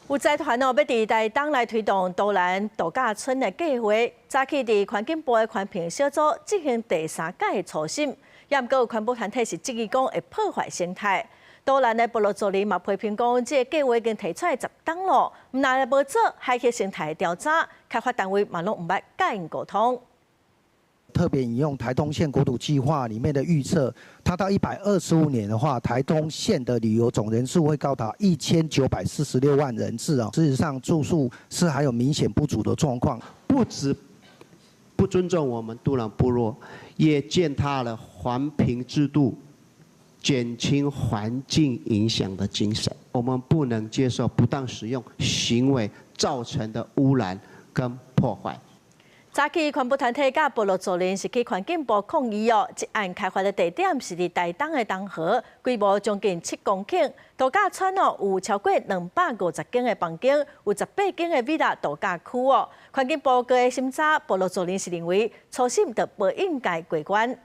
有財團哦，欲佇台東來推動都蘭度假村的計劃，早起佇環境部的環評小組進行第三擺的初審，也毋過有環保團體是質疑講會破壞生態。都蘭的部落族人嘛批評講，這个計劃已經提出來10冬咯，毋但無做海域生態的調查，開發單位嘛攏毋捌佮𪜶溝通。特別引用台東縣國土計劃裡面的預測，它到125年的話，台東縣的旅遊總人數會高達1946萬人次哦。事實上，住宿是還有明顯不足的狀況。不止不尊重我們都蘭部落，也踐踏了環評制度，減輕環境影響的精神。我們不能接受不當使用行為造成的污染跟破壞。早起環保團體佮部落族人是去環境部抗議哦。這案開發的地點是佇台東的東河，規模將近7公頃。度假村哦，有超過250間的房間，有18間的 villa 度假區哦。環境部閣審查，部落族人是認為初審就無應該過關。